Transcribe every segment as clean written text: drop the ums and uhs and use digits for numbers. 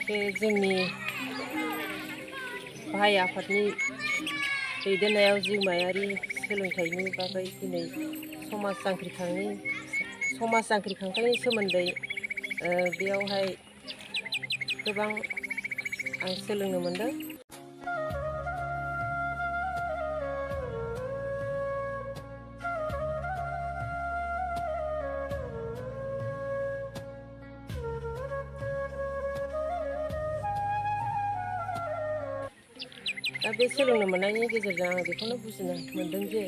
बे जोंनि गाहाय आफादनि दैदेननायाव जिउमायारि सोलोंथाइनि बागै दिनै समाज जांख्रिखांथायनि सोमोन्दै बेयावहाय गोबां आं सोलोंनो मोनदों। दा बे सोलोंनो मोननायनि गेजेरजों आं बेखौनो बुजिनो मोनदों जे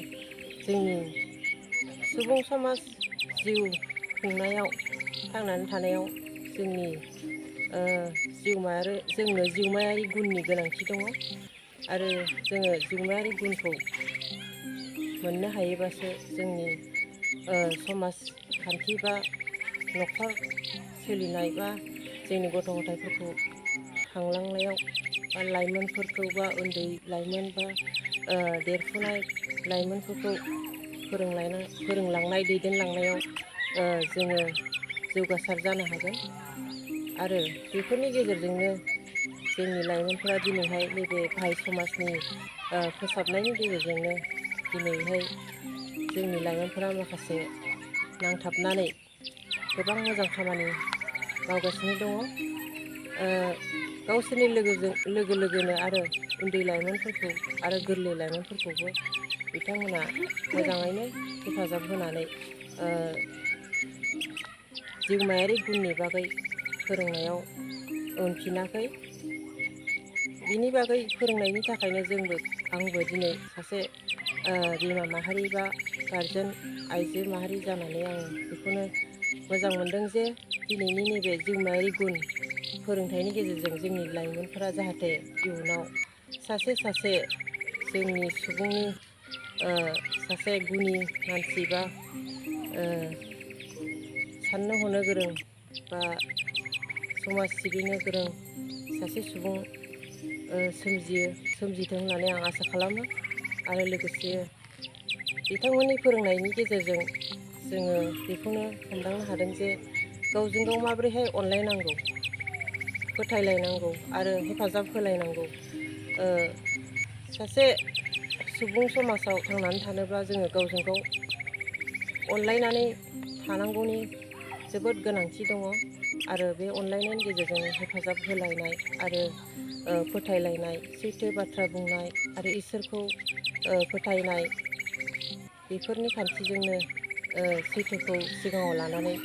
जोंनि सुबुं समाज जिउ खुंनायाव थांनानै थानायाव जोंनि जोंनो जिउमायारि गुननि गोनांथि दङ आरो जोङो जिउमायारि गुनखौ मोननो हायोबासो जोंनि समाजखान्थि बा न'खर सोलिनाय बा जोंनि गथ' गथायफोरखौ खांलांनायाव बा लाइमोनफोरखौ बा उन्दै लाइमोन बा देरफुनाय लाइमोनफोरखौ फोरोंलांनाय दैदेनलांनायाव जोङो जौगासार जानो हागोन आरो बेफोरनि गेजेरजोंनो जोंनि लाइमोनफोरा दिनैहाय नैबे गाहाय समाजनि फोसाबनायनि गेजेरजोंनो दिनैहाय जोंनि लाइमोनफोरा माखासे नांथाबनानै गोबां मोजां खामानि मावगासिनो दङ। गावसोरनि लोगोनो आरो उन्दै लाइमोनफोरखौ आरो गोरलै लाइमोनफोरखौबो बिथांमोना मोजाङैनो हेफाजाब होनानै जिउमायारि गुननि बागै फोरोंनायाव उनफिनाखै। बिनि बागै फोरोंनायनि थाखायनो आंबो दिनै सासे बिमा माहारि बा गारजेन आइजो माहारि जानानै आं बेखौनो मोजां मोनदों जे दिनैनि नैबे जिउमायारि गुन फोरोंथाइनि गेजेरजों जोंनि लाइमोनफोरा जाहाथे इयुनाव सासे जोंनि सुबुंनि सासे गुनि मानसि बा साननो हनो गोरों बा समाज सिबिनो गोरों सासे सुबुं सोमजिथों होननानै आं आसा खालामो आरो लोगोसे बिथांमोननि फोरोंनायनि गेजेरजों जोङो बेखौनो हमदांनो हादों जे गावजों गाव माबोरैहाय अनलायनांगौ, फोथायलायनांगौ आरो हेफाजाब होलायनांगौ। सासे सुबुं समाजाव थांनानै थानोब्ला जोङो गावजों गाव अनलायनानै थानांगौनि जोबोद गोनांथि दङ आरो बे अनलायनायनि गेजेरजों हेफाजाब होलायनाय आरो फोथायलायनाय, सैथो बाथ्रा बुंनाय आरो इसोरखौ फोथायनाय बेफोरनि खान्थिजोंनो सैथोखौ सिगाङाव लानानै